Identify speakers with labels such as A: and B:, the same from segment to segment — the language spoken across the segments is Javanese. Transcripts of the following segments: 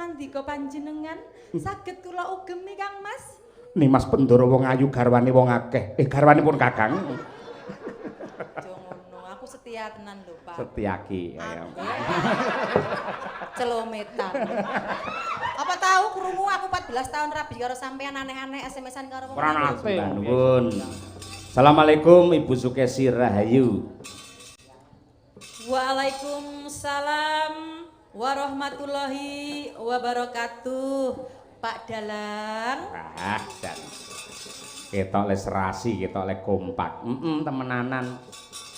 A: pangandika panjenengan saged kula ugemi, Kang Mas?
B: Nimas Bendoro wong ayu garwane wong akeh. Garwanipun Kakang.
A: Aja ngono, aku setia tenan lho, Pak.
B: Setiaki ayo.
A: Celometan. Apa tahu krungu aku 14 tahun rabi karo sampean aneh-aneh SMS-an karo wong
B: Ora
A: lanang.
B: nate. Nuwun. Assalamualaikum Ibu Sukesi Rahayu.
A: Waalaikumsalam warahmatullahi wabarakatuh. Pak Dalang.
B: Ah, dan ketok le serasi, ketok le kompak. Temenanan.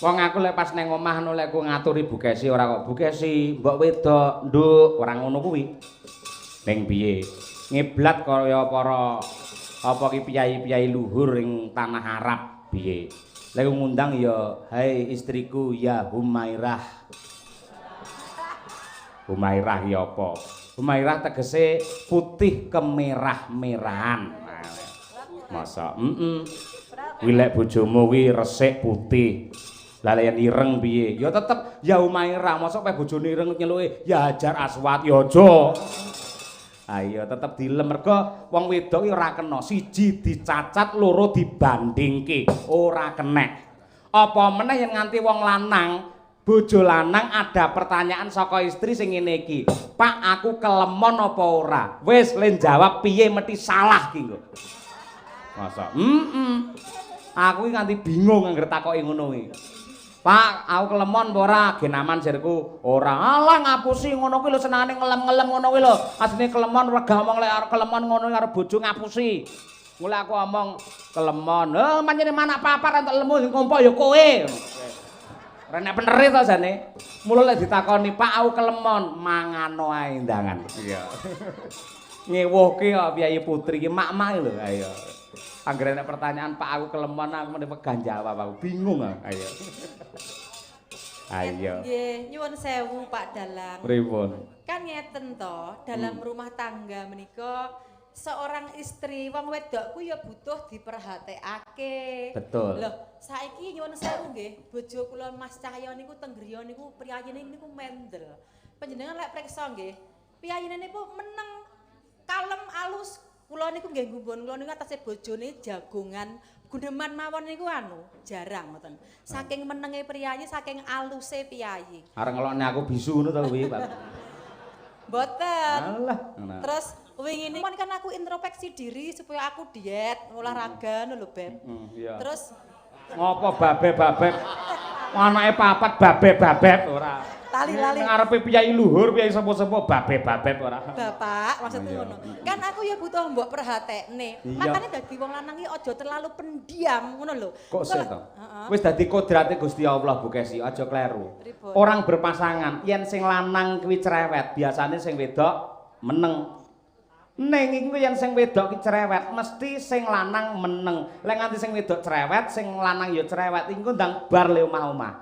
B: Wong aku lek pas neng omah ngono lek ku ngaturi Bu Kesi ora kok Bu Kesi, mbok wedok, nduk, ora ngono kuwi. Ning piye? Ngiblat kaya para apa ki piyai-piyai luhur ing tanah Arab piye? Lek ngundang ya, "Hai istriku ya Humairah." Humairah ya apa? Humairah tegese putih kemerah-merahan. Masa? Kuwi lek bojomu kuwi resik putih. Lah lek yen ireng piye? Ya tetep ya Humairah. Mosok pe bojone ireng nyeluke ya Hajar Aswad ya aja. Ayo tetep dilem mergo wong wedok ki ora kena. Siji dicacat, loro dibandingke, ora kenek. Apa meneh yen nganti wong lanang, bojo lanang ada pertanyaan saka istri sing ngene iki. "Pak, aku kelemon apa ora?" Wis le jawab piye mesti salah ki engko. Masa? Aku iki nganti bingung anggere takoki ngono iki. "Pak, aku kelemon apa ora?" Genaman jarku, "Ora." "Alah ngapusi ngono kuwi lho senengane ngelem-ngelem ngono kuwi lho. Asline kelemon wegah omong lek arep kelemon ngono karo bojo ngapusi." Mula aku omong kelemon. "Oh, pancene manak papat entuk lemu sing kompok ya kowe." Ora nek benere to jane. Mula lek ditakoni, "Pak, aku kelemon," mangano ae ndangan. Iya. Ngewuhke kok piyayi putri iki mak-mak lho. Ayo. Anggere nek pertanyaan, "Pak, aku kelemon," aku meni wegah jawab aku. Bingung aku. Ayo. Ayo.
A: Nggih, nyuwun sewu Pak Dalang.
B: Pripun?
A: Kan ngeten to, dalam rumah tangga menika seorang istri wong wedok ku ya butuh diperhatekake.
B: Betul.
A: Loh, saiki nyuwun sewu nggih, bojo kula Mas Cahyo niku teng griya niku priyayine niku mendel. Panjenengan lek preksa nggih, piyayine niku meneng, kalem, alus. Kula niku nggih gumun, kula niku atase bojone jagongan guneman mawon niku anu, jarang ngoten. Saking menenge priyayi, saking aluse piyayi.
B: Arep ngelokne aku bisu ngono to kuwi, Pak.
A: Mboten.
B: Alah, ngono.
A: Terus wingi ini kan aku introspeksi diri supaya aku diet, olahraga ngono lho, Beb.
B: Iya.
A: Terus
B: Ngopo babe-babe? Anake papat babe-babeb ora.
A: Lali-lali.
B: Ngarepe piyayi luhur, piyayi sepuh-sepuh babe-babeb ora.
A: Bapak, maksudnya
B: Iya.
A: ngono. Kan aku ya butuh mbok perhatekne.
B: Iya.
A: Makanya dadi wong lanang iki aja terlalu pendiam ngono lho.
B: Kok sih to?
A: Heeh.
B: Wis dadi kodrate Gusti Allah Bu Kesi, aja kleru.
A: Pripun?
B: Orang berpasangan, yen sing lanang kuwi cerewet, biasane sing wedok meneng. Ning iku yen sing wedok ki cerewet, mesti sing lanang meneng. Lek nganti sing wedok cerewet, sing lanang ya cerewet, iku ndang bar le omah-omah.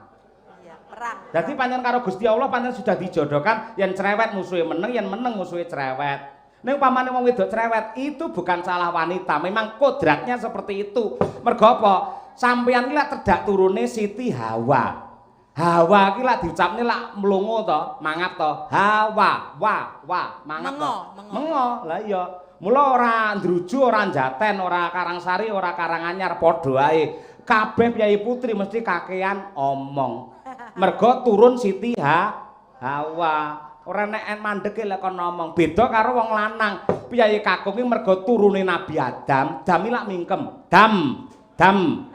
A: Iya, perang.
B: Dadi pancen karo Gusti Allah pancen sudah dijodohkan yen cerewet musuhe meneng, yen meneng musuhe cerewet. Ning upamane wong wedok cerewet itu bukan salah wanita, memang kodratnya seperti itu. Mergo apa? Sampeyan ki lak cedak turune Siti Hawa. Hawa ki lak diucapne lak mlongo to, mangap to. Hawa, wa, wa, mangap to.
A: Mengo, mengo.
B: Mengo. Lah iya. Mula ora ndruju, ora Jaten, ora Karangsari, ora Karanganyar padha ae. Kabeh piyayi putri mesti kakean omong. Mergo turun Siti Hawa. Ora nek mandeke lek kon ngomong. Beda karo wong lanang. Piyayi kakung ki mergo turune Nabi Adam, dam lak mingkem. Dam, dam.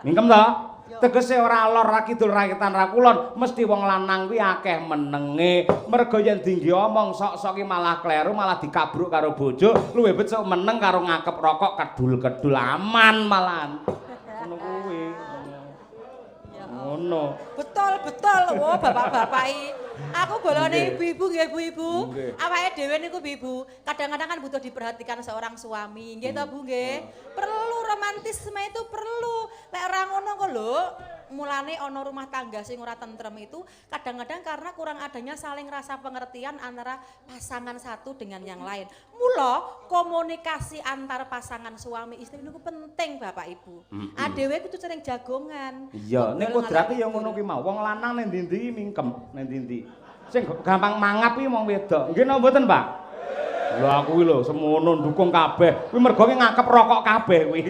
B: Mingkem to? Tegese ora lor ra kidul ra wetan ra kulon, mesti wong lanang kuwi akeh menenge. Mergo yen dinggi omong sok-sok ki malah kleru, malah dikabruk karo bojo, luwih becik meneng karo ngakep rokok kedul-kedul aman malahan. Ngono kuwi. Ngono.
A: Betul, betul. Wah, bapak-bapak iki. Aku bolone ibu-ibu nggih, Bu-ibu. Awake dhewe niku Bu-ibu, kadang-kadang kan butuh diperhatikan seorang suami. Nggih to, Bu nggih? Perlu romantisme itu perlu. Lek ora ngono kok lho, mulane ana rumah tangga sing ora tentrem itu kadang-kadang karena kurang adanya saling rasa pengertian antara pasangan satu dengan yang lain. Mula komunikasi antar pasangan suami istri niku penting, Bapak Ibu. Adewe kudu sering jagongan.
B: Iya, ning kodrate ya ngono ki mau. Wong lanang ning ndi-ndi mingkem, ning ndi-ndi. Sing gampang mangap iki wong wedok. Nggih napa mboten, Pak? Lho, aku kuwi lho semono ndukung kabeh. Kuwi mergo ki ngakep rokok kabeh kuwi.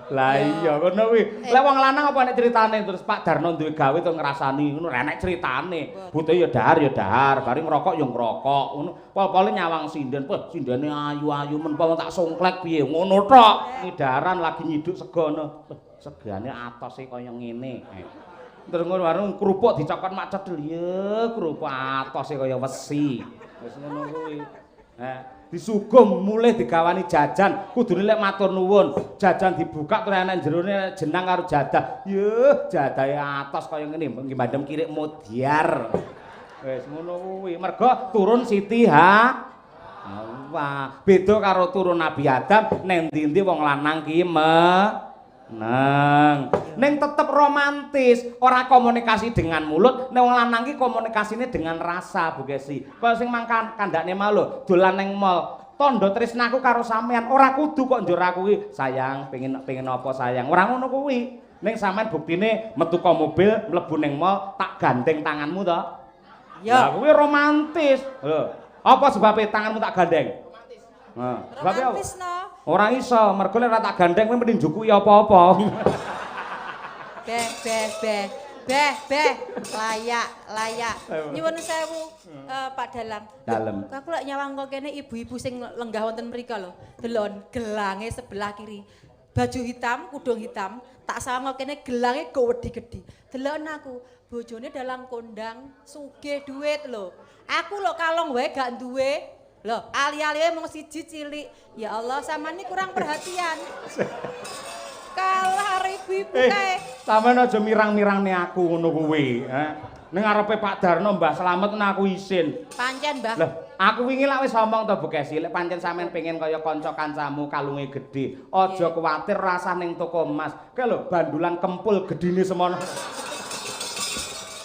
B: Lah iya, ngono kuwi. Lek wong lanang apa nek critane terus Pak Darno duwe gawe to ngrasani ngono, ora enek critane. Butuh ya dahar ya dahar, bari ngrokok ya ngrokok ngono. Pol-pole nyawang sinden, wah, sindene ayu-ayu men, tak songklek piye, ngono tok. Ngidaran lagi nyiduk sego ngono. Wah, segane atose kaya ngene. Terus ngono warung kerupuk dicokot mak cedhil, ya kerupuk atose kaya wesi. Wis ngono kuwi. Disuguh mulih digawani jajan, kudune lek matur nuwun. Jajan dibuka terus ana jerone jenang karo jadah. Yuh, jadahe atos kaya ngene, nggih bandem kirik modyar. Wis ngono kuwi. Mergo turun Siti ha. Wah, beda karo turun Nabi Adam, neng ndi-ndi wong lanang ki meneng. Ning tetep romantis, ora komunikasi dengan mulut, nek wong lanang ki komunikasine dengan rasa, Bu Kesi. Kaya sing mangkan kandhane mau lho, dolan ning mall. Tandha tresnaku karo sampean ora kudu kok njur aku ki sayang, pengen pengen apa sayang. Ora ngono kuwi. Ning sampean buktine metu ka mobil, mlebu ning mall, tak gandeng tanganmu to.
A: Ya.
B: Lah kuwi romantis. Lho, apa sebabe tanganmu tak gandeng? Romantis. Heeh. Sebabe apa?
A: Romantis no.
B: Ora iso, mergo lek ora tak gandeng kowe mesti njukuki apa-apa.
A: Beh, beh, beh. Beh, beh, layak, layak. Nyuwun sewu, Pak Dalang.
B: Dalem.
A: Aku lek nyawang kok kene ibu-ibu sing lenggah wonten mriko lho. Delon gelange sebelah kiri. Baju hitam, kudung hitam, tak sawang kok kene gelange gede-gede. Delon aku, bojone dalang kondang, sugih duit lho. Aku lho kalong wae gak duwe. Lho, ali-alie mung siji cilik. Ya Allah, sampean ini kurang perhatian. Kalah karo ibu-ibu kae.
B: Sampeyan aja mirang-mirangne aku ngono kuwi, eh. Ning ngarepe Pak Darno, Mbah Slamet, aku isin.
A: Pancen, Mbah.
B: Lah, aku wingi lak wis omong to, Bu Kesi, lek pancen sampean pengen kaya kanca kancamu kalunge gedhe, aja kuwatir, rasah ning toko emas. Kae lho bandulan kempul gedine semono.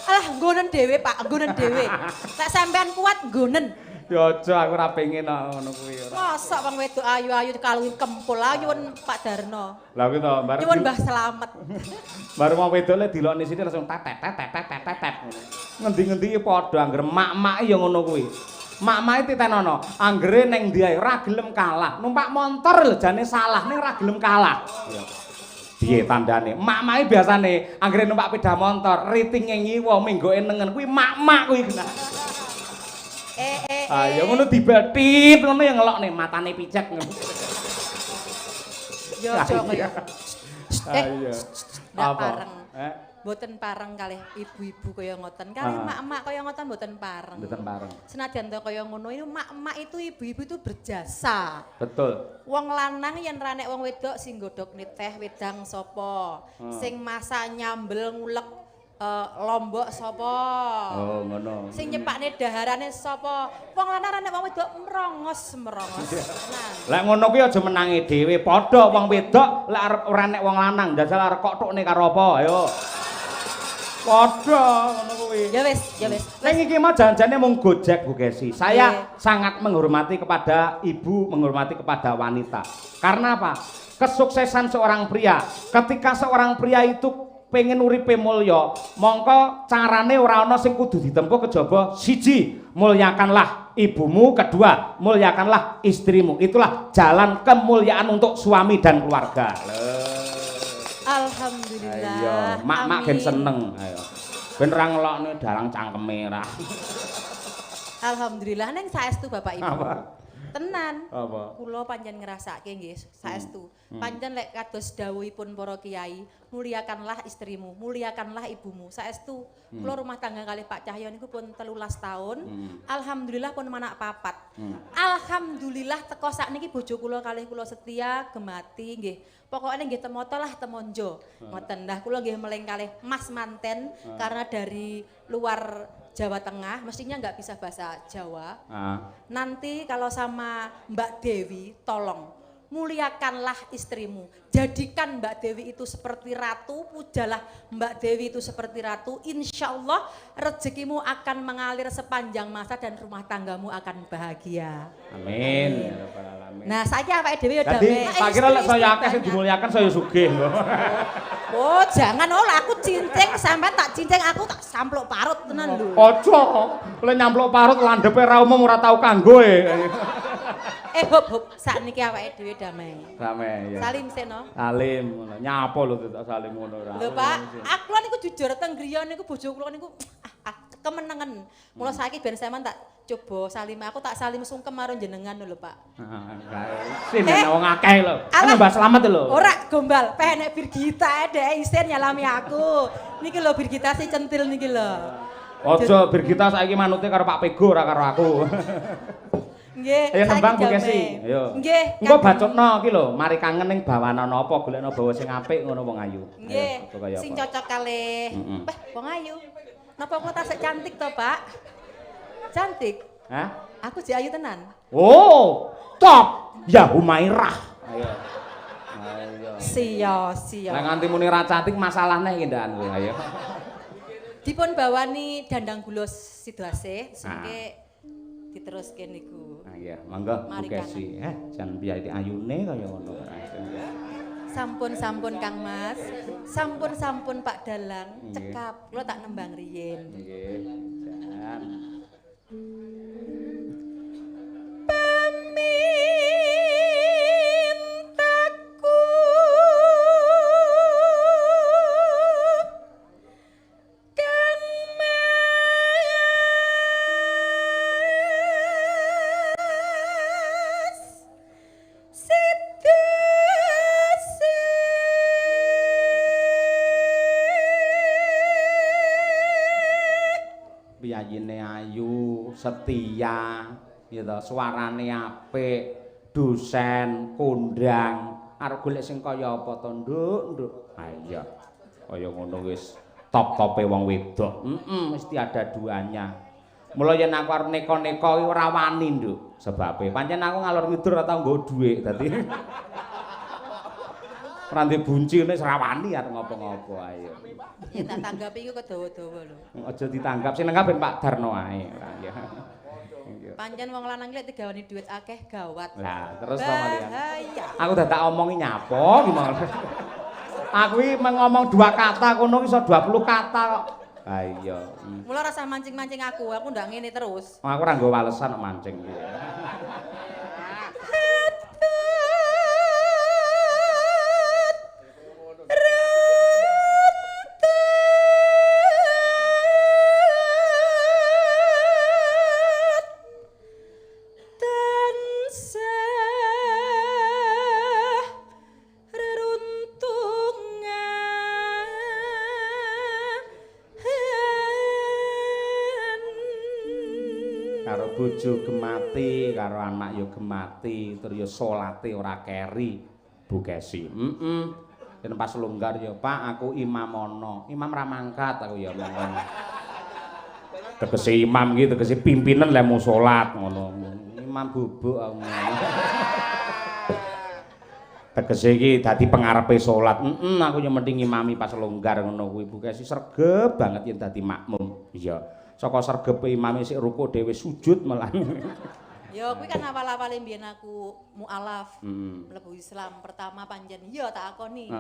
A: Alah, nggonen dhewe, Pak, nggonen dhewe. Lek sampean kuat, nggonen.
B: Ya aja, aku ora pengen kok ngono kuwi ora.
A: Mosok wong wedok ayu-ayu kalunge kempul, ayu nyuwun Pak Darno.
B: Lah kuwi to, bareng
A: Nyuwun Mbah Slamet.
B: Baru mau wedok lek dilokne sithik langsung tetet tetet tetet tetet. Ngendi-ngendi iki padha, anggere mak-mak ya ngono kuwi. Mak-make titenono, anggere ning ndi ae ora gelem kalah. Numpak montor lho jane salah, ning ora gelem kalah. Piye tandane? Mak-make biasane anggere numpak sepeda motor, ritinge ngiwa, menggoke nengen, kuwi mak-mak kuwi kena.
A: Eh, eh,
B: Ayo ngono dibetit ngono ya ngelokne matane picek ngono.
A: Yo aja kaya. Eh,
B: Ayo.
A: ndak
B: Apa?
A: pareng.
B: Eh?
A: Mboten pareng kalih ibu-ibu kaya ngoten. Kalih mak-mak kaya ngoten mboten pareng.
B: Mboten pareng.
A: Senajan to kaya ngono itu mak-mak itu, ibu-ibu itu berjasa.
B: Betul.
A: Wong lanang yen ra nek wong wedok sing godhokne teh wedang sapa? Sing masak nyambel ngulek lombok sapa?
B: Oh, ngono.
A: Sing nyepakne daharane sapa? Wong lanang ra nek wong wedok merongos merongos. Tenan.
B: Lek ngono kuwi aja menangi dhewe, padha wong wedok lek arep ora nek wong lanang jajal arep kok tukne karo apa? Ayo. Padha ngono kuwi.
A: Ya wis, ya wis.
B: Ning iki mah janjane mung gojek, Bu Kesi. Saya sangat menghormati kepada ibu, menghormati kepada wanita. Karena apa? Kesuksesan seorang pria, ketika seorang pria itu pengen uripe mulya, mongko carane ora ana sing kudu ditempuh kejaba siji, mulyakanlah ibumu, kedua, mulyakanlah istrimu. Itulah jalan kemuliaan untuk suami dan keluarga.
A: Alhamdulillah.
B: Ayo, mak-mak gen
A: Amin.
B: seneng. Ayo. Ben ora ngelokne dalang cangkeme ra.
A: Alhamdulillah, neng saestu, Bapak Ibu.
B: Apa?
A: Tenan.
B: Apa?
A: Kula pancen ngrasake nggih saestu. Pancen lek kados dawuhipun para kiai, muliakanlah istrimu, muliakanlah ibumu. Saestu kula rumah tangga kalih Pak Cahyo niku pun 13 tahun. Alhamdulillah pun manak papat. Alhamdulillah teko sakniki bojo kula kalih kula setia gemati nggih. Pokoknya nggih temoto lah temonjo. Ngoten. Lah kula nggih meling kalih Mas manten karena dari luar Jawa Tengah, mestinya nggak bisa bahasa Jawa. Nanti kalau sama Mbak Dewi, tolong muliakanlah istrimu. Jadikan Mbak Dewi itu seperti ratu, pujalah Mbak Dewi itu seperti ratu. Insya Allah rezekimu akan mengalir sepanjang masa dan rumah tanggamu akan bahagia.
B: Amin. Ya rabbal alamin.
A: Nah, saya awake dhewe ya
B: Dadi
A: damai.
B: tak kira lek saya akeh sing dimuliakan saya sugih lho.
A: Oh, jangan olah aku cincing sampean tak cincing aku tak sampluk parut tenan lho.
B: Aja. Lek nyampluk parut landhepe ra umum ora tau kanggo e.
A: Hop hop sakniki awake dhewe damai.
B: Damai ya.
A: Salim seno.
B: Salim ngono. Nyapa lho tak salim ngono ora.
A: Lho Pak, aku niku jujur teng griya niku bojo kula niku kemenengen. Mula saiki ben sampean tak coba salim aku tak salim sungkem karo jenengan lho Pak.
B: Heeh. Isin wong akeh lho. Ana Mbah Slamet lho.
A: Ora gombal, peh nek Birgita dhek isin nyalami aku. Niki lho Birgita si centil niki lho.
B: Aja Birgita saiki manute karo Pak Pego ora karo aku.
A: Nggih.
B: Ayo nembang Bu Kesi. Ayo.
A: Nggih.
B: Engko bacotno iki lho, mari kangen ning bawanana apa golekno bawa sing apik ngono wong ayu.
A: Nggih. Sing cocok kalih. Wah, wong ayu. Napa kok tasik cantik to, Pak? Cantik.
B: Hah?
A: Aku jek ayu tenan.
B: Oh, top. Ya Humairah. Ayo. Ayo.
A: Siya, siya.
B: Lah nganti muni ra cantik masalahne iki ndak kowe ayo.
A: Dipun bawani dandang gula Sidoasih, sengke diteruske niku.
B: Ah iya, monggo Bu Kesi. Jan piye ayune kaya ngono.
A: Sampun-sampun Kang Mas. Sampun-sampun Pak Dalang, cekap kula tak nembang riyin.
B: Nggih, jan.
A: Pemintaku Kang Mas Sidoasih.
B: Piyayine ayu, setia, ya to, suarane apik, dosen, kondang, arep golek sing kaya apa to, Nduk, Nduk. Ha iya. Kaya ngono wis top-tope wong wedok. Mesti ada duanya. Mula yen aku arep neka-neka iki ora wani, Nduk. Sebabe pancen aku ngalor ngidul ora tau nggawa dhuwit, dadi ora ndek bunci ngene wis ora wani arep ngopo-ngopo ayo.
A: Yen tak tanggapi iku kedawa-dawa lho.
B: Aja ditanggap, sing nenggap ben Pak Darno ae. Iya.
A: Pancen wong lanang lek digawani dhuwit akeh gawat.
B: Lah, terus to malian. Aku dadak omongi nyapo ki mau. Aku iki ngomong 2 kata kono iso 20 kata kok. Ha iya.
A: Mula rasa mancing-mancing aku ndak ngene terus.
B: Aku ora nggo walesan kok mancing iki. Bojo gemati karo anak ya gemati, tur ya salate ora keri Bu Kesi. Yen pas longgar ya Pak, aku imamono. Imam ra mangkat aku ya ngono. Tegese imam iki tegese pimpinan lek mau salat ngono. Imam bubuk aku ngono. Tegese iki dadi pengarepe salat. Aku ya mending ngimami pas longgar ngono kuwi Bu Kesi sregep banget yen dadi makmum. Iya. Saka sregepe imame sik ruku dhewe sujud malah.
A: Ya kuwi kan awal-awale mbiyen aku mualaf, mlebu Islam pertama pancen ya tak akoni.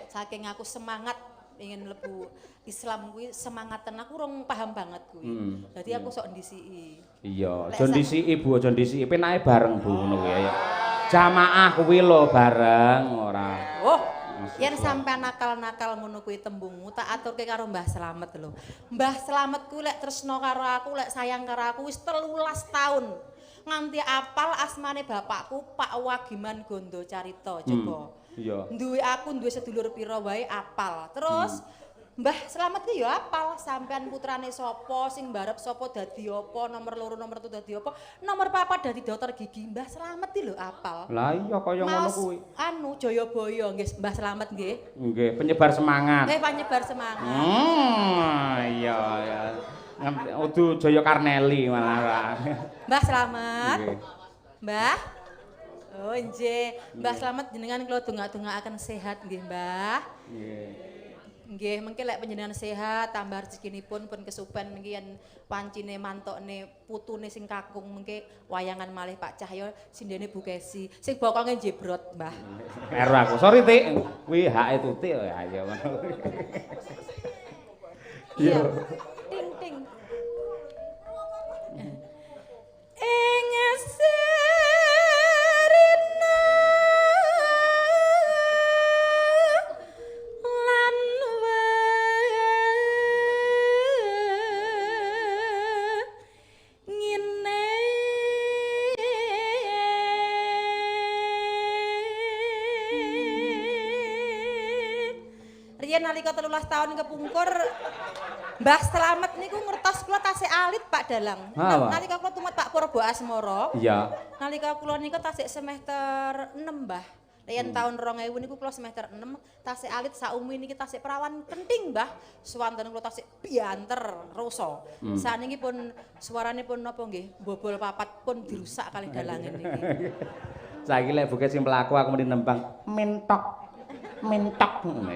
A: Saking aku semangat ingin mlebu Islam kuwi semangat tenan aku rong paham banget kuwi. Dadi aku sok ndisiki.
B: Iya, aja ndisiki Bu, aja ndisiki penake bareng Bu ngono kuwi ya. Jamaah kuwi lho bareng ora.
A: Oh. Yen sampean nakal-nakal ngono kuwi tembungmu tak aturke karo Mbah Slamet lho. Mbah Slamet kuwi lek tresno karo aku, lek sayang karo aku wis 13 taun. Nganti apal asmane bapakku Pak Wagiman Gondo Carita coba.
B: Iya.
A: Duwe aku duwe sedulur pira wae apal. Terus Mbah Slamet ki ya apal sampean putrane sapa, sing mbarep sapa dadi apa, nomor 2 nomor 3 dadi apa, nomor 4 dadi dokter gigi. Mbah Slamet ki lho apal.
B: Lah iya kaya ngono kuwi.
A: Anu Jayabaya nggih Mbah Slamet nggih.
B: Nggih, penyebar semangat.
A: Nggih, penyebar semangat.
B: Iya ya. Udu Jaya Karneli malah.
A: Mbah Slamet.
B: Nggih.
A: Mbah. Oh nggih, Mbah Slamet jenengan kula dongak-dongakaken sehat nggih, Mbah.
B: Nggih.
A: Nggih, mengke lek panjenengan sehat, tambah rezekinipun pun kesupen mengke yen wancine mantokne putune sing kakung mengke wayangan malih Pak Cahyo sindene Bu Kesi. Sing bokonge jebrot, Mbah.
B: Ero aku. Sorry, Tik. Kuwi hake Tutik ya ayo.
A: Iya. Ting ting. Ing serina lan wengine riyen nalika 13 tahun kepungkur Mbah Slamet niku ngertos kula tasik alit Pak Dalang. Nalika kula tumat Pak Purbo Asmoro.
B: Iya.
A: Nalika kula niku tasik semester 6, Mbah. Yen tahun 2000 niku kula semester 6, tasik alit saumi niki tasik perawan kenting, Mbah. Suwanten kula tasik bianter rasa. Sakniki pun suarane pun napa nggih, bobol papat pun dirusak kalih dalange niki.
B: Saiki lek buke sing mlaku aku meni nembang mentok. Mentok ngono.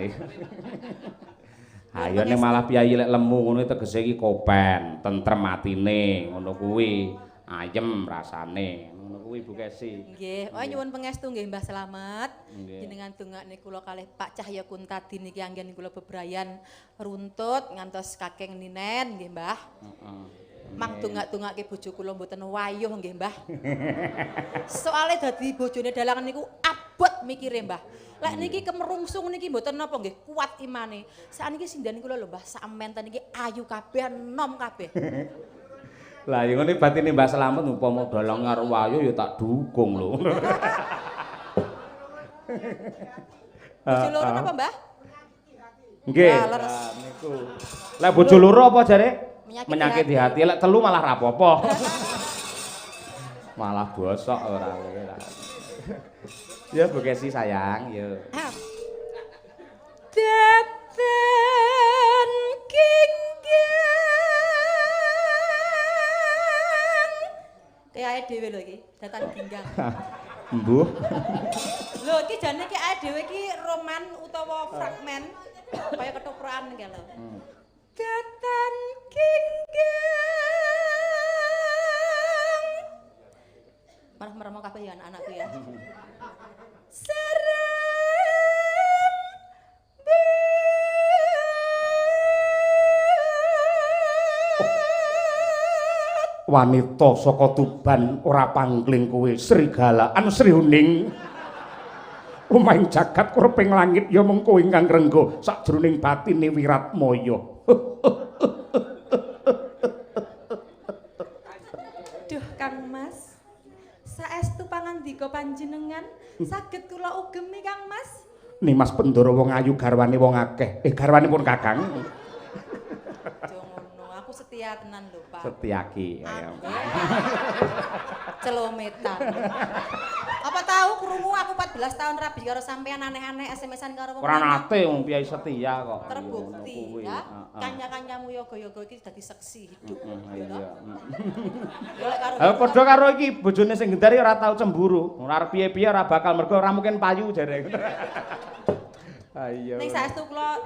B: Ayo ning malah piyayi lek lemu ngono tegese iki kopen, tentrem atine, ngono kuwi, ayem rasane, ngono kuwi Bu Kesi.
A: Nggih, oh nyuwun pangestu nggih Mbah Slamet. Jenengan dongakne kula kalih Pak Cahya Kuntadi niki anggen kula bebrayan runtut ngantos kakeng ninen nggih Mbah.
B: Heeh.
A: Mang dongak-dongake bojo kula mboten wayuh nggih Mbah. Soale dadi bojone dalang niku abot mikire Mbah. Lek niki kemerungsung niki mboten napa nggih kuat imane. Sakniki sinden kula lho Mbah samenten niki ayu kabeh enom kabeh.
B: Lah ya ngene batine Mbah Slamet upama dalang karo wayu ya tak dukung lho.
A: Bojo loro napa Mbah?
B: Nggih. Niku. Lek bojo loro apa jare? Menyakiti hati. Lek telu malah rapopo. Malah bosok ora. Ya Bu Kesi sayang, yo.
A: Daten kinggang. Kayak dhewe lho iki, datan ginggang.
B: Mbuh.
A: Lho iki jane iki ae dhewe iki roman utawa fragmen kaya ketoprakan iki lho. Datan kinggang. Malah meremo kabeh ya anak-anakku ya. Serem
B: wanita saka Tuban ora pangling kowe Srigala anu Sri Huning. Lumahing jagat kureping langit ya mung kowe ingkang rengga sakjroning batine Wiratmaya.
A: Duh Kang Mas, saestu pangandika panjenengan saged kula ugemi Kang Mas.
B: Nimas Bendara wong ayu garwane wong akeh. Garwanipun Kakang.
A: Aja ngono, aku setia tenan lho, Pak.
B: Setiaki ayo.
A: Celometan. Apa tahu krungu aku 14 tahun rabi karo sampean aneh-aneh SMS-an karo wong.
B: Ora nate wong piyai setia kok.
A: Terbukti ya. Kanca-kancamu yoga-yoga iki dadi seksi hidup.
B: Iya. Ha padha karo iki bojone sing gendari ora tau cemburu. Ora arep piye-piye ora bakal mergo ora mungkin payu jare. Ayo.
A: Ning saestu kula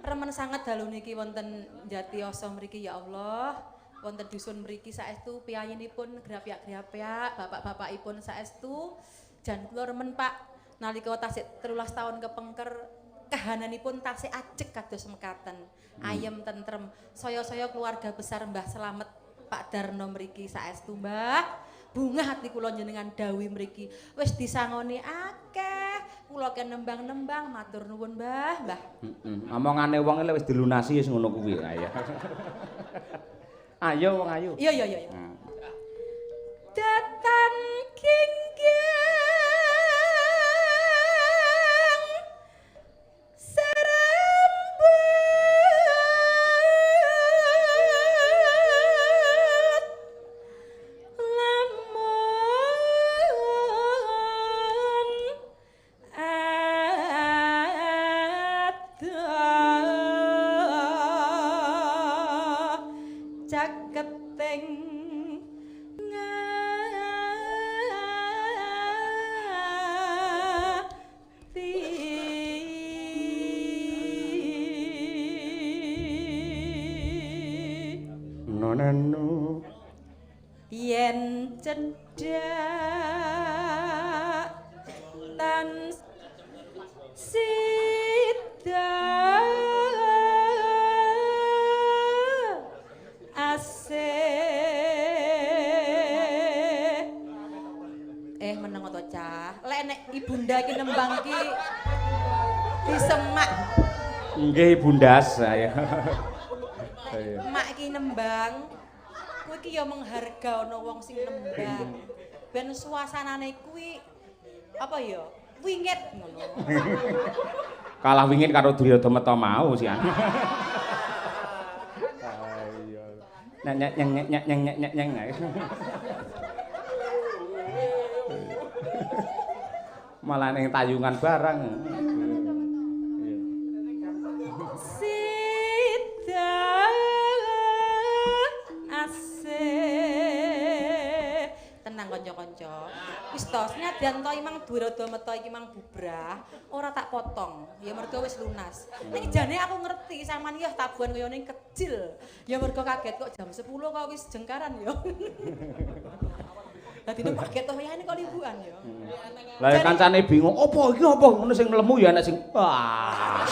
A: remen sanget dalu niki wonten Jatiyoso mriki ya Allah. Wonten dusun mriki saestu piyayinipun grapyak-grapyak, bapak-bapakipun saestu jan kula remen Pak nalika tasik 13 tahun kepengker kahananipun tasik ajeg kados mekaten. Ayem tentrem, saya-saya keluarga besar Mbah Slamet Pak Darno mriki saestu Mbah. Bungah ati kula njenengan dawuh mriki wis disangoni akeh, kula ken nembang-nembang matur nuwun Mbah, Mbah.
B: Heeh. Omongane wong wis dilunasi wis ngono kuwi. Ayo. Ayo wong ayu.
A: Iya iya iya. Datan kinggang serembut lamun ada caketing ngati.
B: Nano nano.
A: Yen cedhak tan sida asih. Meneng to cah. Lek nek ibunda iki nembang iki disemak.
B: Nggih ibunda saya.
A: Mak iki nembang kuwi iki ya mengharga ana wong sing nembang. Ben suasanane kuwi apa ya? Wingit ngono.
B: Kalah wingit karo Duryodana Meta mau sih. Ayo. Nyek nyek nyek nyek nyek nyek nyek nyek. Malah ning tayungan barang.
A: Sida asih. Tenang kanca-kanca. Wis to, senadyan to imang Duryodana Meta iki mang bubrah, ora tak potong. Ya mergo wis lunas. Ning jane aku ngerti sampean iki tabuhan kaya ning kecil. Ya mergo kaget kok jam 10 kok wis jengkaran ya. Dadi nek kaget to ya ini kok liburan ya.
B: Lah ya kancane bingung, opo iki opo ngono sing lemu ya enek sing wah.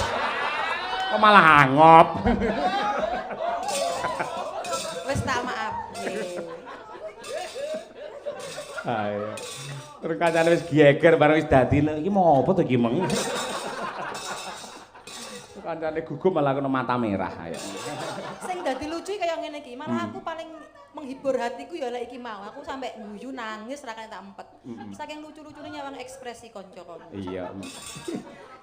B: Kok malah angop.
A: Wis tak maafke.
B: Ayo. Terus kancane wis geger bareng wis dadi iki mau apa to iki meng. Kancane gugup malah kena mata merah ayo.
A: Sing dadi lucu kaya ngene iki, malah aku paling menghibur hatiku ya lek iki mau. Aku sampe guyu nangis ra kena tak empet. Saking lucu-lucune nyawang ekspresi kanca-kanca.
B: Iya.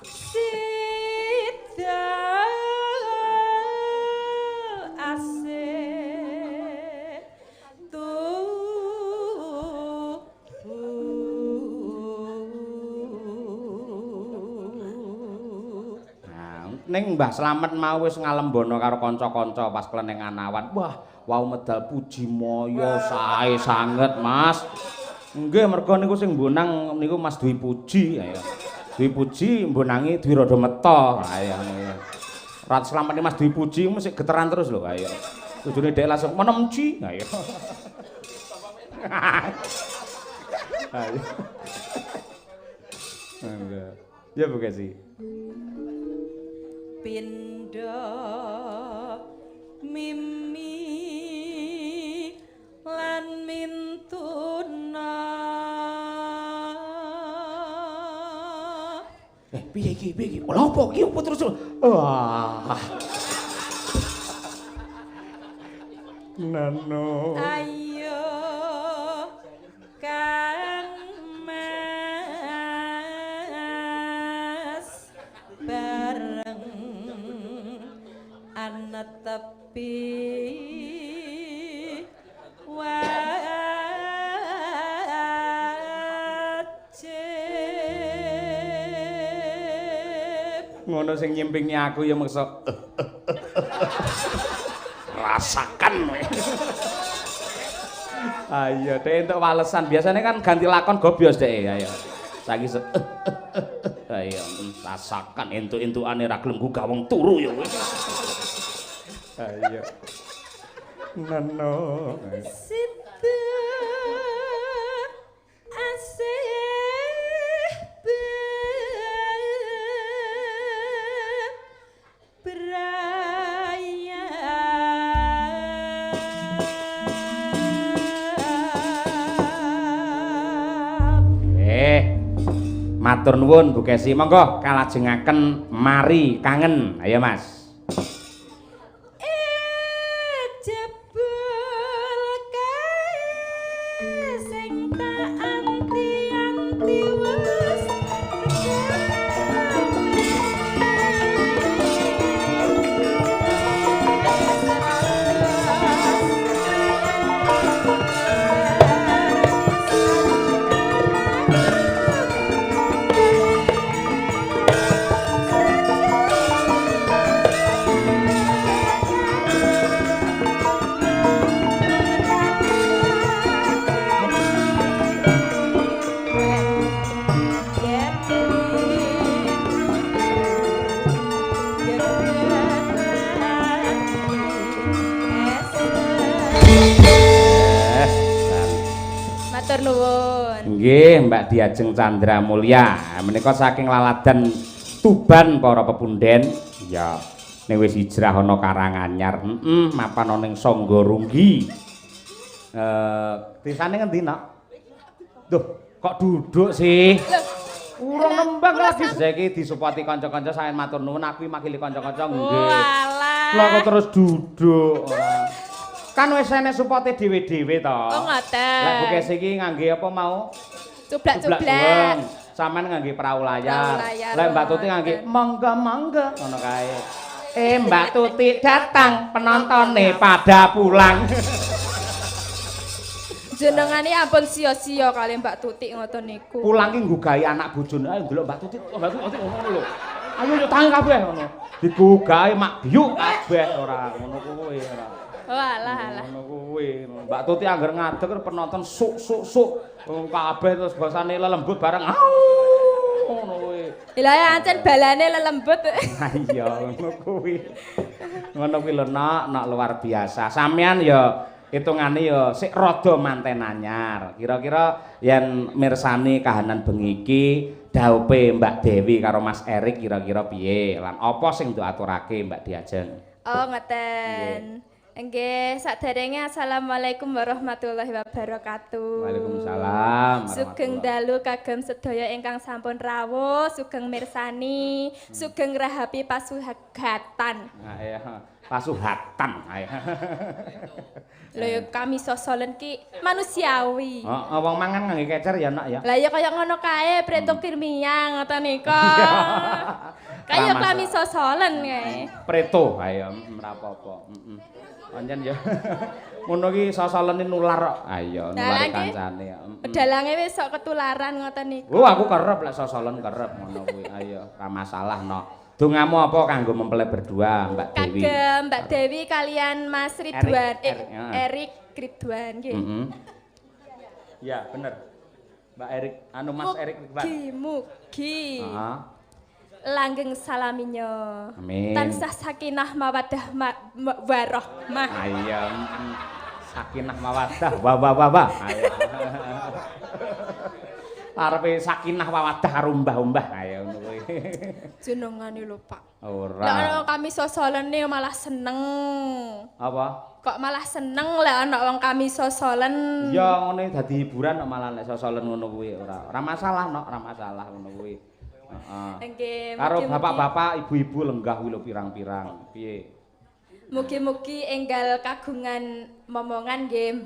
A: Sida asih tuhu.
B: Nah, ning Mbah Slamet mau wis ngalembono karo kanca-kanca pas klenengan awan. Wah, wau medal puji moyo sae sanget, Mas. Nggih, mergo niku sing mbonang niku Mas Dwi Puji, ayo. Dwi Puji mbonangi Dwi Rada Meta, ayo. Rat Slamet Mas Dwi Puji mesti geteran terus lho, ayo. Tujune dhek langsung menemji, ayo. Ayo. Ya Bu Kesi.
A: Pindha mimi lan mintuna.
B: Piye iki? Piye iki? Lha opo iki opo terus? Wah. Nano.
A: Ayo Kang Mas bareng anetepi wajib.
B: Ngono sing nyimpingi aku ya meksa rasakan. Ayo dhek entuk walesan. Biasanya kan ganti lakon gobyos dhek ayo. Saiki ayo rasakan entuk-entukane ra gelem gugah wong turu ya kowe. Ayo. Nano.
A: Sida asih
B: Matur nuwun Bu Kesi, monggo kalajengaken mari kangen. Ayo Mas.
A: Jebul kae sing tak anti-anti wis tekan.
C: Matur nuwun.
B: Nggih, Mbak Diajeng Chandra Mulya. Menika saking Laladan Tuban para pepunden. Ya, ning wis hijrah ana Karanganyar. Heeh, mapan ana ning Sanggarunggi. Desane ngendi, Nok? Duh, kok duduk sih? Urung nembang lagi. Saiki disupati kanca-kanca sampeyan matur nuwun, aku makili kanca-kanca nggih.
C: Walah.
B: Lah kok terus duduk ora. Kan wis enek supote dhewe-dhewe to.
C: Oh ngoten.
B: Lek bukes iki ngangge apa mau?
C: Cublak-cublak.
B: Sampeyan ngangge perahu layar.
C: Lek
B: Mbak Tuti ngangge monggo-monggo ngono kae. Mbak Tuti datang, penontone pada pulang.
C: Jenengane ampun sia-sia kali Mbak Tuti ngoten niku.
B: Pulang ki nggugahi anak bojone. Ayo ndelok Mbak Tuti, Mbak Tuti ngono lho. Ayo yo tangi kabeh ngono. Digugahi mak biuk kabeh ora ngono kuwi ora.
C: Walah alah.
B: Ngono kuwi. Mbak Tuti angger ngadeg penonton suk suk suk kabeh terus basane lelembut bareng. Ngono kuwi.
C: Lha ya ancen balane lelembut.
B: Ha iya ngono kuwi. Ngono kuwi lho Nok, Nok luar biasa. Sampeyan ya hitungane ya sik rada manten anyar. Kira-kira yen mirsani kahanan bengi iki daupe Mbak Dewi karo Mas Erik kira-kira piye? Lan apa sing nduk aturake Mbak Diajeng?
C: Oh ngoten. Nggih, saderenge assalamualaikum warahmatullahi wabarakatuh.
B: Waalaikumsalam.
C: Sugeng dalu kagem sedaya ingkang sampun rawuh, sugeng mirsani, sugeng rahapi pasuhatan.
B: Nah, iya, pasuhatan. Ayo.
C: Lho ya kami sosolen ki manusiawi.
B: Heeh, wong mangan ngangge kecer ya, Nak ya.
C: Lah ya kaya ngono kae, preto kirmiang ngoten nika. Kaya kami sosolen kae.
B: Preto, ayo ora apa-apa. Heeh. Pancen ya. Ngono ki sosolene nular kok. Ayo nulari kancane.
C: Dalange wis sok ketularan ngoten niku.
B: Oh, aku kerep lek sosolen kerep ngono kuwi. Ayo, ora masalah, Nok. Dongamu apa kanggo mempelai berdua, Mbak Dewi?
C: Kagem Mbak Dewi kalian Mas Ridwan, Erik Ridwan nggih.
B: Heeh. Ya, bener. Mbak Erik, anu Mas Erik Ridwan.
C: Mugi-mugi.
B: Heeh.
C: Langgeng salaminyo.
B: Amin.
C: Tansah sakinah mawaddah warahmah.
B: Ayo. Sakinah mawaddah wa wa wa wa. Ayo. Arepe sakinah mawaddah karo umbah-umbah. Ayo ngono kuwi.
C: Jenengane lho, Pak.
B: Ora.
C: Lah ana kami sosolene malah seneng.
B: Apa?
C: Kok malah seneng lek ana wong kami sosolen.
B: Ya ngene dadi hiburan kok malah lek sosolen ngono kuwi ora. Ora masalah, Nok, ora masalah ngono kuwi. Heeh. Karo bapak-bapak, ibu-ibu lenggah kuwi lho pirang-pirang. Piye?
C: Mugi-mugi enggal kagungan momongan nggih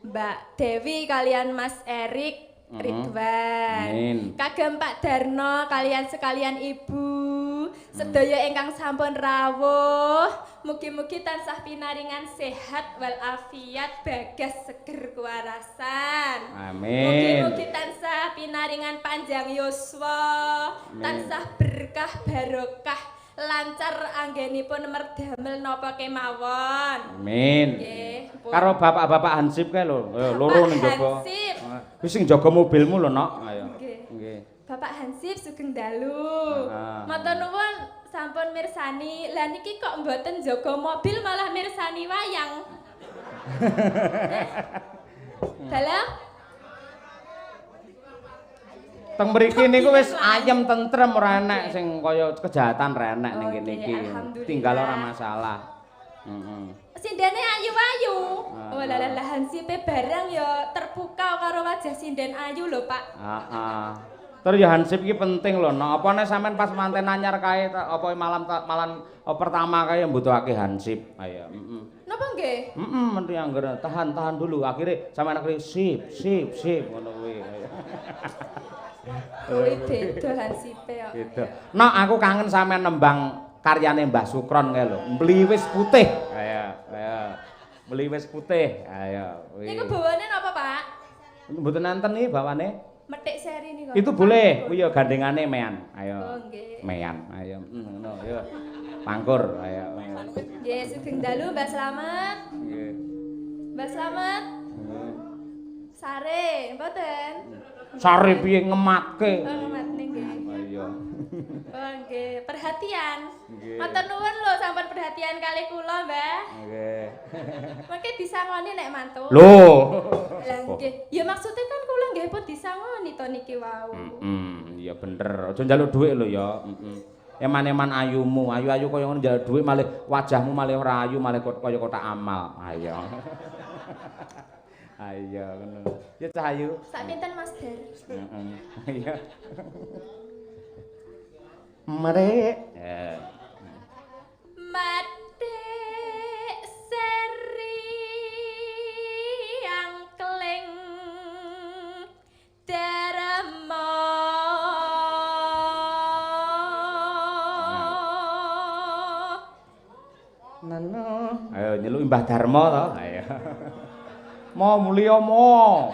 C: Mbak Dewi kalian Mas Erik Ridwan.
B: Amin.
C: Kagem Pak Darno kalian sekalian ibu, sedaya ingkang sampun rawuh, mugi-mugi tansah pinaringan sehat walafiat, bagas seger kewarasan.
B: Amin.
C: Mugi-mugi tansah pinaringan panjang yuswa, tansah berkah barokah, lancar anggenipun merdamel napa kemawon.
B: Amin.
C: Nggih.
B: Karo bapak-bapak Hansip kae lho, loro ning jaba.
C: Hansip.
B: Wis sing jaga mobilmu lho, Nok. Ayo.
C: Nggih. Bapak Hansip sugeng dalu. Matur nuwun sampun mirsani. Lah niki kok mboten jaga mobil malah mirsani wayang. Dalam
B: Teng mriki niku wis ayem tentrem ora enek sing kaya kejahatan ra enek ning kene iki. Tinggal ora masalah. Heeh.
C: Sindene ayu-ayu. Oh lah lah Hansipe barang ya terpukau karo wajah sinden ayu lho, Pak.
B: Heeh. Terus ya Hansip iki penting lho, Nok. Apa nek sampean pas manten anyar kae apa malam pertama kae mbutuhake Hansip. Ayo, heeh.
C: Napa nggih?
B: Heeh, menteri angger tahan-tahan dulu. Akhire sampean akhire sip sip sip ngono kuwi.
C: Kuwi beda Hansipe kok.
B: Beda. Nok, aku kangen sampean nembang karyane Mbah Sukron kae lho. Mliwis putih. Ayo, ayo. Mliwis putih. Ayo.
C: Niku bawane napa, Pak?
B: Mboten enten iki bawane.
C: Metik seri niku.
B: Itu boleh, kuwi ya gandengane mean. Ayo.
C: Oh, nggih.
B: Mean. Ayo, ngono ayo. Pangkur, ayo.
C: Nggih, sugeng dalu Mbah Slamet.
B: Nggih.
C: Mbah Slamet. Sare, mboten?
B: Sare piye ngematke?
C: Oh, ngematne nggih.
B: Ayo.
C: Oh, nggih. Nggih, perhatian.
B: Nggih.
C: Matur nuwun lho sampun perhatian kalih kula, Mbah.
B: Nggih.
C: Mangke disangoni nek mantuk.
B: Lho.
C: Lah nggih. Ya maksudnya kan kula nggih pun disangoni to niki wau.
B: Heeh, iya bener. Aja njaluk dhuwit lho ya. Heeh. Eman-eman ayumu, ayu-ayu kaya ngono njaluk dhuwit malih wajahmu malih ora ayu, malih kaya kotak amal. Ayo. Ayo ngono. Ya cah ayu.
C: Sak pinten Mas Dar?
B: Heeh. Iya. Mrek.
C: Mathik seri angkling darma.
B: Nano. Ayo nyeluk Mbah Darma to. Ayo. Mo mulya mo.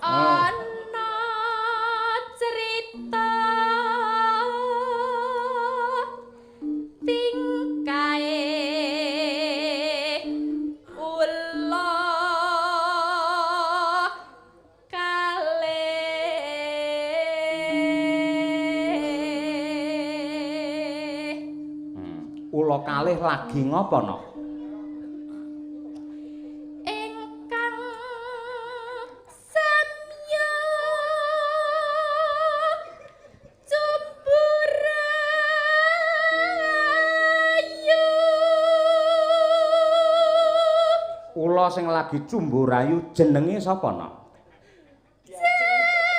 C: Ana cerita tingkae ula kalih.
B: Ula kalih lagi ngopo no?
C: Ingkang samya cumburayu.
B: Ula sing lagi cumburayu jenenge sapa no?
C: Jenenge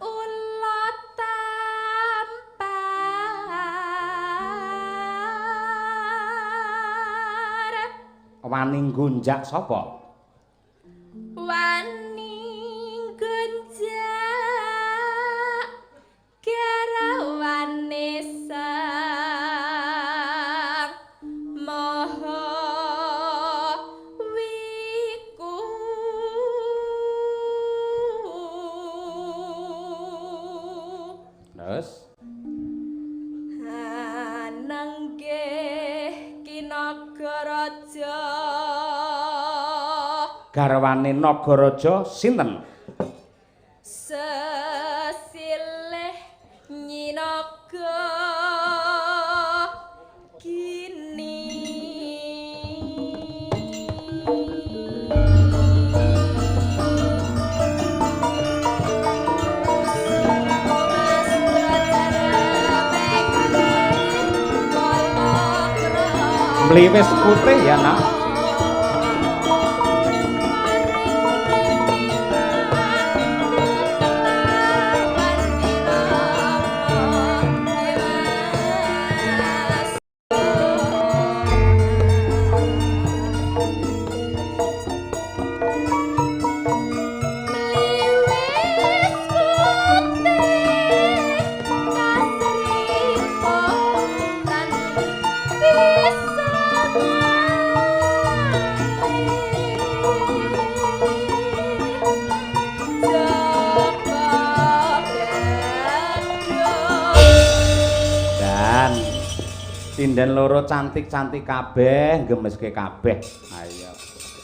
C: ula tampar.
B: Wani nggonjak sapa?
C: Wani nggonjak garawane sang maha wiku.
B: Terus
C: Ananggih Kinagaraja.
B: Garwane Nagaraja sinten?
C: Sesilih nyinaga gini.
B: Mliwis putih ya nak. Dan sinden loro cantik-cantik kabeh, gemeske kabeh. Ayo.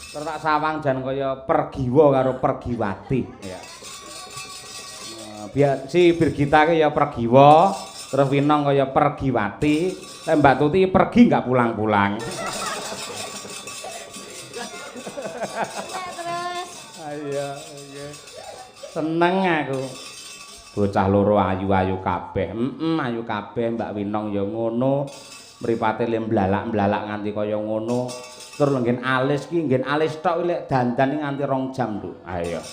B: Terus tak sawang jan kaya Pergiwa karo Pergiwati. Ya. Biar si Birgita ki ya Pergiwa, terus Winong kaya Pergiwati, nek Mbak Tuti pergi nggak pulang-pulang.
C: Terus
B: Ayo, nggih. Seneng aku. Bocah loro ayu-ayu kabeh. Ayu kabeh Mbak Winong ya ngono. Mripate le mblalak-mblalak nganti kaya ngono. Terus nggen alis ki, nggen alis tok lek dandan nganti 2 jam, Nduk. Ayo.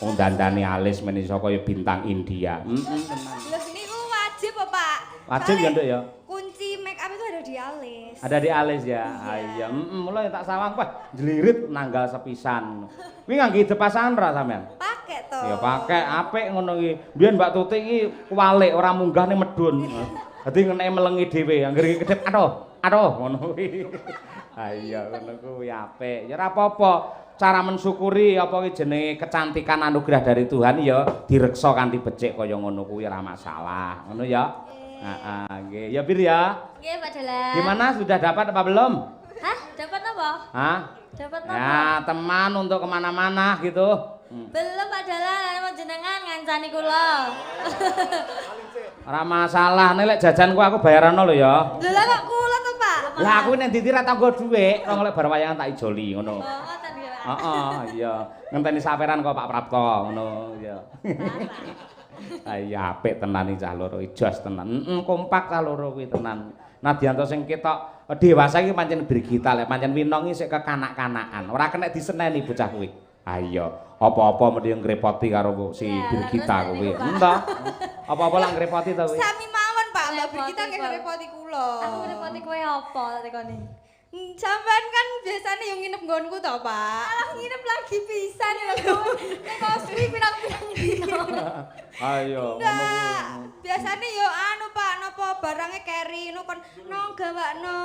B: Wong dandane alis men iso kaya bintang India. Tenan.
A: Lho niku wajib apa, Pak?
B: Wajib ya, Nduk ya.
A: Kunci make up itu ada di alis.
B: Ada di alis ya. Iya, mulai tak sawang wah jlirit nanggal sepisan. Kuwi ngangge ide pasangan ora sampean?
A: Pakai to.
B: Ya pakai apik ngono iki. Biyen Mbak Tuti iki kuwalik ora munggah ning medun. Dadi ngeneke melengi dhewe, anggere iki kedhep aduh, aduh ngono kuwi. Ha iya ngono kuwi apik. Ya ora apa-apa. Cara mensyukuri apa ki jenenge kecantikan anugerah dari Tuhan ya direksa kanthi becik kaya ngono kuwi ora masalah. Ngono ya. Heeh, nggih. Ya Bir ya.
C: Nggih, Pak Dalang.
B: Gimana sudah dapat apa belum?
C: Hah? Dapat apa?
B: Hah?
C: Dapat apa?
B: Ya, teman untuk kemana-mana gitu.
D: Belum, Pak Dalang, ana jenengan ngancani kula.
B: Ora masalah, nek lek jajan ku aku bayarano lho ya.
D: Lho lah kok kula to, Pak?
B: Lah aku nek ndi-ndi ra tanggo dhuwit, wong lek bar wayangan tak ijoli ngono.
D: Oh, ngoten nggih, Pak.
B: Heeh, iya. Ngenteni saperan kok Pak Prapto ngono, iya. Ah iya, apik tenan iki cah loro, jos tenan. Heeh, kompak cah loro kuwi tenan. Nadyan sing ketok dewasa iki pancen Brigita, lek pancen Winong iki sik kekanak-kanakan. Ora kena diseneni bocah kuwi. Ah iya, apa-apa mesti ngrepoti karo si Brigita kuwi. Entah. Apa-apa lak ngrepoti to kuwi.
E: Sami mawon, Pak. Mbak Brigita nggih ngrepoti kula.
D: Aku ngrepoti kowe apa tekone?
E: Sampean kan biasanya yang nginep nggonku to, Pak.
D: Alah, nginep lagi pisan lho kowe. Nek kok suwi pirang-pirang dino.
B: Ayo, ngono kuwi.
E: Biasane yo anu, Pak, napa barangnya keri no kon nong gawakno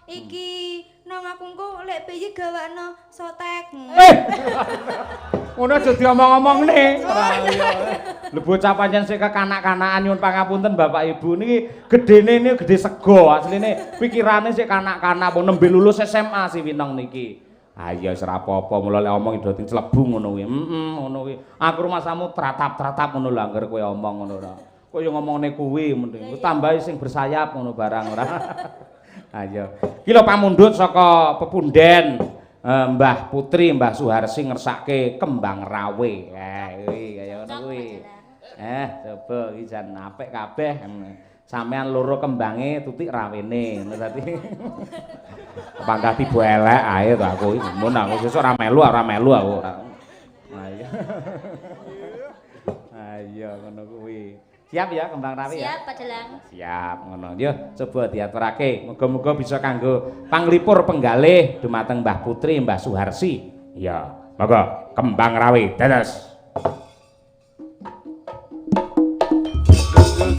E: iki, nong aku engko lek piye gawakno sotek.
B: Eh. Ngono aja diomong-omongne. Lho bocah pancen sik kekanak-kanakan, nyuwun pangapunten Bapak Ibu, niki gedene ini gede sego, asline pikirane sik kanak-kanak, pun nembe lulus SMA si Winong niki. Ah iya, wis ora apa-apa, mula lek omong do clebu ngono kuwi. Heeh, ngono kuwi. Aku rumasamu tratap-tratap ngono lho angger kowe omong ngono ora. Kok yo ngomongne kuwi mending tambahi sing bersayap ngono barang ora. Ayo. Ki lho pamundhut saka pepunden Mbah Putri, Mbah Suharsi ngersake Kembang Rawe. Eh kuwi kaya ngono kuwi. Coba iki jan apik kabeh. Sampean loro kembange, Tutik rawene ngono dadi. Panggah tiba elek ae to aku iki. Mun aku sesuk ora melu, ora melu aku ora. Ayo. Ayo ngono kuwi. Siap ya Kembang Rawe ya?
D: Siap, Pak Dalang.
B: Siap ngono. Yo coba diaturake. Muga-muga bisa kanggo panglipur penggalih dumateng Mbah Putri, Mbah Suharsi. Ya, monggo Kembang Rawe dados.